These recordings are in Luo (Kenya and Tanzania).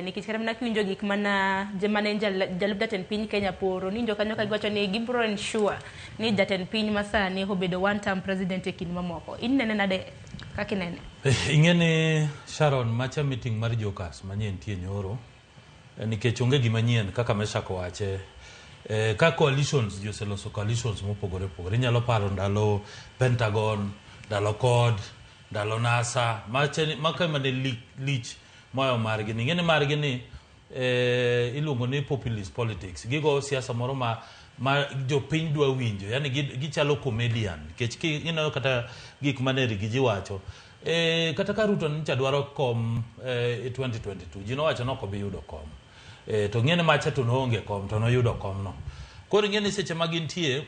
Nikech kata mana kiwinjo gik mana mane jalup jatend piny Kenya poro, niwinjo kanyo ka giwacho ni gibro ensure ni jatend piny masani obedo one term president e kind mamoko. Inene nade kaka inene? Ing'e ni Sharon, macha meeting mar Jokers manyien nitie nyoro, nikech onge gima nyien kaka Meshak owache. Ka coalitions ji oseloso coalitions mopogore opogore. Inyalo paro ndalo Pentagon, ndalo CORD, ndalo NASA, macha maka mane lich moyo margi ni. Ing'e ni margi ni iluongo ni populist politics. Gigo siasa moro ma jopiny dwa winjo, yani gichalo comedian nikech ineno kata gik mane Rigiji wacho. Kata ka Ruto nyicha dwaro kom 2022, ji nowacho ni ok obi yudo kom. To ng'e ni macha to noonge kom to noyudo kom no. Koro ing'e ni seche ma gintie,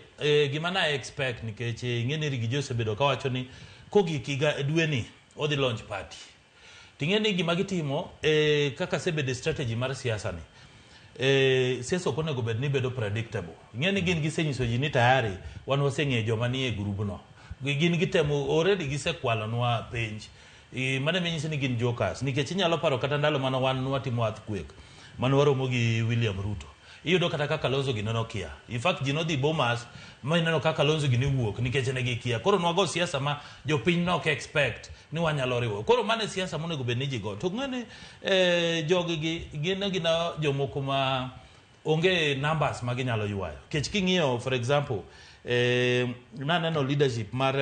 gima na expect nikech ing'e ni Rigiji osebedo kawacho ni kogik higa dwe ni odhi launch party. Ting'e ni gima gitimo, kaka sebedo strategy mar siasa ni, siasa ok onego bed ni bedo predictable. Ing'e ni gin gisenyiso ji ni tayari wan waseng'eyo joma nie e grubno. Gin gitemo already gisekwalonwa penj. Mano ema nyiso ni gin jokers nikech inyalo paro kata ndalo mane wan watimo earthquake mane waromo gi William Ruto. Iyudo kata kaka Kalonzo gini nokia. In fact ji nodhi Bomas ma ineno kaka Kalonzo gini wuok nikech ne gikia. Koro nwago siasa ma jopiny nok expect ni wanyalo riwo. Koro mano e siasa monego bed ni ji go. To ng'e ni jogi gi gin gina jomoko ma onge numbers ma ginyalo ywayo. Nikech king'iyo, for example, naneno leadership mar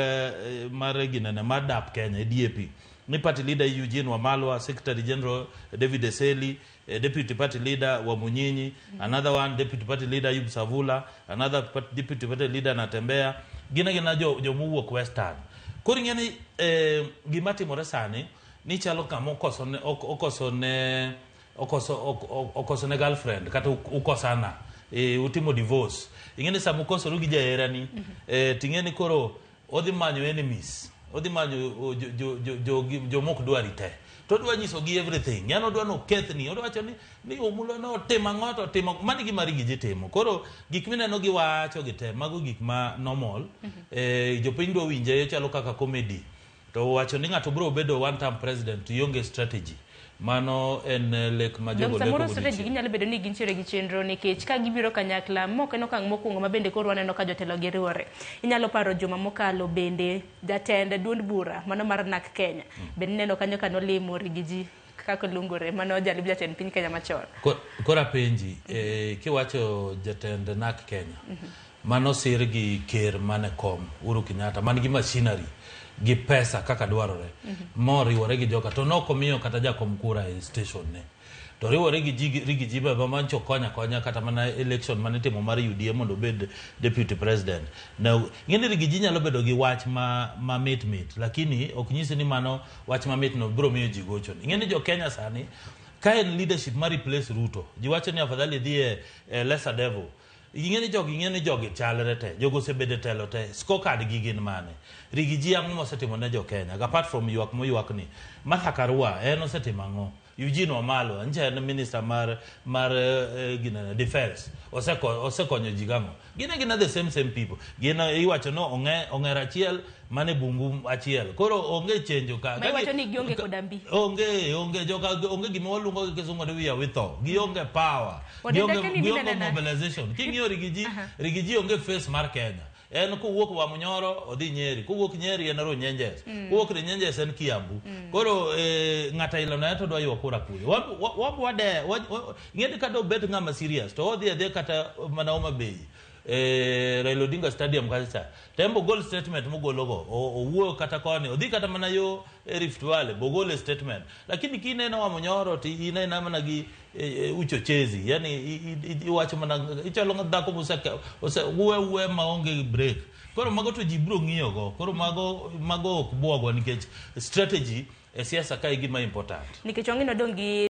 ginene mar DAP Kenya, DAP, ni party leader Eugene Wamalwa, secretary general David Eseli, deputy party leader Wamunyinyi, another one deputy party leader Ayub Savula, another deputy party leader Natembea, gin agina jo jomowuok Western. Koro ing'e ni gima timore sani ni chalo kama okoso ne okoso ne okoso okoso ne girlfriend kata ukosana, utimo divorce. Ing'e ni sama ukosoru gi jaherani, ting'e ni koro odhi manyo enemies, odhi manyo jomok dwari te to odwa nyisogi everything, yani odwa nokethni, odwa wacho ni Omulo notimo ang'o to otimo mano gima Rigiji timo. Koro gik mineno giwacho gi te mago gik ma normal. Jopiny dwa winje chalo kaka comedy to wacho ni ng'ato biro bedo one term president to ionge strategy, mano en lek ma jogo Dong samoro leko strategy godiochieng'. Ginyalo bedo ni gintiere gi chenro nikech ka gibiro kanyakla mok en okang' mokwongo ma bende koro waneno ka jotelo gi riwore. Inyalo paro juma mokalo bende jatend duond bura mano mar NARC Kenya bende ineno kanyo ka nolimo Rigiji kaka luongore mano jalup jatend piny Kenya machon. Koro apenji, kiwacho jatend NARC Kenya, mano sir gi ker mane kom Uhuru Kenyatta man gi machinery gi pesa kaka dwarore moriwore gi joka to nok omiyo kata jakom kura e station ne to riwore gi ji Rigiji ba mancho konya konya kata mana election mane itimo mar UDA mondo obed deputy president. Now ing'e ni Rigiji nyalo bedo gi wach ma mit mit, lakini ok nyisi ni mano wach mamit no biro miyo ji gocho. Ing'e ni jo Kenya sani ka en leadership mar replace Ruto, ji wacho ni afadhali dhi e lesser devil. Ing'e ni jogi chalre te, jogo osebedo e telo te, scorecard gi gin mane? Rigiji ang'o mosetimo ne jo Kenya apart from ywak moywak ni? Martha Karua en osetimo ang'o? Eugene Wamalwa ncha en minister mar ginene defense, osekonyo ji gang'o? Gin agina the same same people. Gin iwacho no ong'er achiel mane bungu achiel, koro onge chenjo ka. Ma iwacho ni gionge koda mbi. Onge joka onge gima waluongo gi Kisungu ni we are with gionge power. Odinda gionge Kennedy gionge nene nade? Mobilization king'iyo Rigiji onge face mar Kenya. En kowuok Wamunyoro odhi Nyeri, kowuok Nyeri en Runyenjes, kowuok Runyenjes en Kiambu. Koro ng'ata ilo no to dwa ywa kura kure? Wade ing'e ni kata obed ng'ama serious to odhi adhiya kata mana Homa Bay, Raila Odinga Stadium kacha cha tembo gol statement mogologo, owuoyo kata koni odhi kata mana yo e Rift Valley bogole statement, lakini kineno Wamunyoro to inena mana gi uchochezi, yani iwacho mana ichalo dhako mose ose wuwe wuwe maonge break. Koro mago to ji biro ng'iyo go. Koro mago ok bwogwa nikech strategy e siasa ka e gima important. Nikech wang'e nodong' gi